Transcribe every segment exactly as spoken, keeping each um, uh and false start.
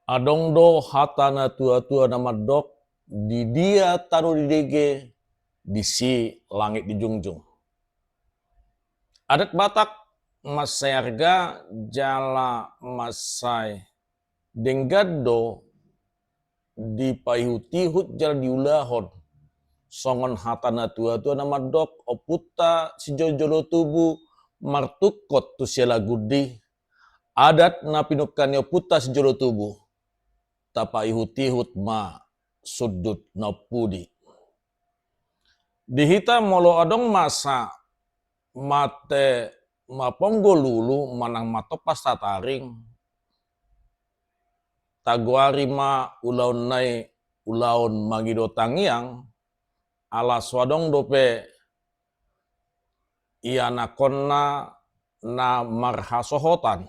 Adong do hata na tua-tua na mandok, di dia tano didege, disi langit dijungjung. Adat Batak mansai arga jala mansai denggan do dipaihut-ihut jala diulahon. Songon hata na tua-tua na mandok, ompunta sijolo-jolo tubu martungkot tu siala gundi. Adat na pinungka ni ompunta sijolo tubu, tapaihut-ihut ma sundut na umpudi. Di hita molo adong masa mate maponggol ulu manang matompa sataring, tagoari ma ulaon nai ulaon mangido tangiang, ala so adong dope ianakhonna na marhasohotan.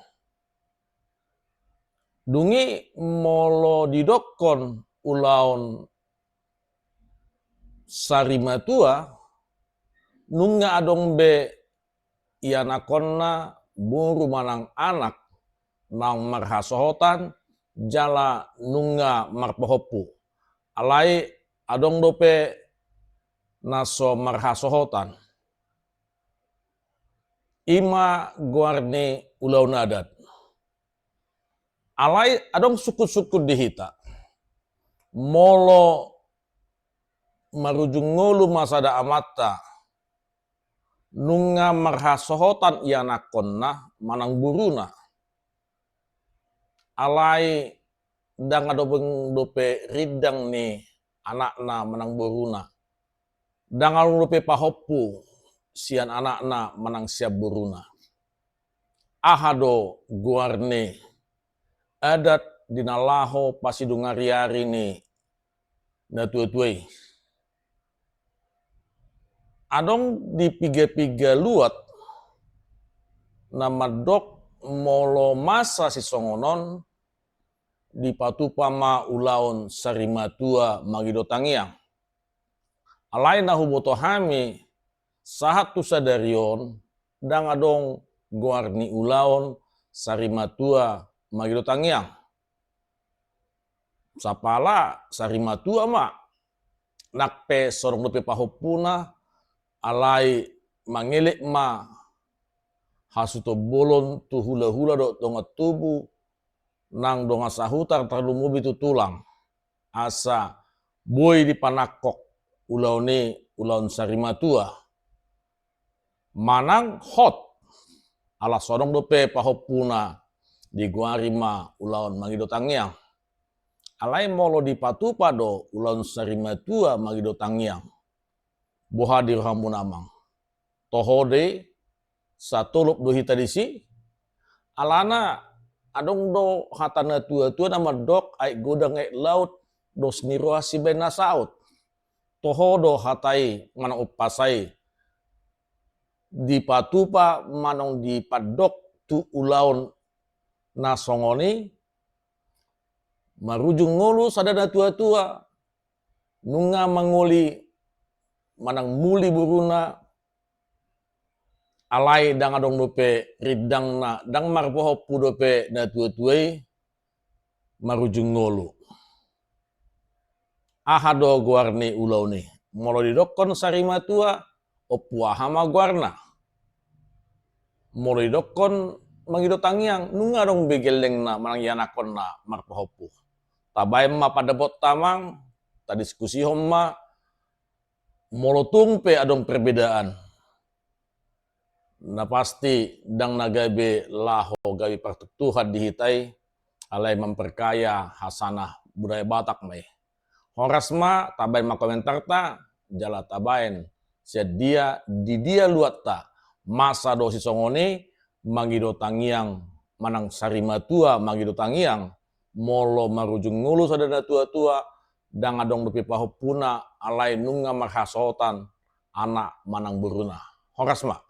Dung i molo didokkon ulaon sarimatua, nunga adong be ianakhonna boru manang anak naung marhasohotan jala nunga marpahompu. Alai adong dope na so marhasohotan. I ma goar ni ulaon adat. Alai adong sungkun-sungkun di hita. Molo marujung ngolu ma sada amanta, nunga marhasohotan ianakhonna manang boruna. Alai ndang adong dope rindang ni anakna manang boruna. Ndang adong dope pahompu sian anakna manang sian boruna. Aha do goar ni adat di na laho pasidung ari-ari ni na tua-tua i? Adong di piga-piga luat na mandok molo masa sisongon on dipatupa ma ulaon sarimatua mangido tangiang. Alai na huboto hami sahat tu sadari on ndang adong goar ni ulaon sarimatua mangido tangiang. Sapala sarimatua ma, nang pe so adong dope pahompuna, alai mangelek ma hasuhuton bolon tu hula-hula dohot dongan tubu nang dongan sahuta tarlumobi tu tulang. Asa boi dipanangkok ulaon i ulaon sarimatua. Manang hot, ala so adong dope pahompuna, digoari ma ulaon mangido tangiang. Alai molo dipatupa do ulaon sarimatua mangido tangiang, boha di rohamuna amang? Toho do i, satolop do hita disi? Alana adong do hata na tua-tua na mandok, aek godang aek laut, dos ni roha sibaen na saut. Toho do hata i manang umpasa i dipatupa manang dipandok tu ulaon na songon i, marujung ngolu sada na tua-tua, nunga mangoli manang muli boruna, alai ndang adong dope rindangna, ndang marpahompu dope na tua-tua i, marujung ngolu. Aha do goar ni ulaon i? Molo didokkon sarimatua, ompu aha ma goarna? Molo didokkon mangido tangiang, nunga adong be gellengna manang ianakhonna marpahompu. Tabaen ma pandapotta amang, tadiskusihon ma, molo tung pe adong perbedaan, na pasti ndang na gabe laho gabe partuktuhan di hita i, alai memperkaya hasanah budaya Batak ma i. Horas ma, tabaen ma komentarta, jala tabaen sian dia, di dia luatta, masa do sisongon i mangido tangiang manang sarimatua mangido tangiang, molo marujung ngolu sada na tua-tua, ndang adong dope pahompuna, alai nunga marhasohotan anak manang boruna. Horas ma.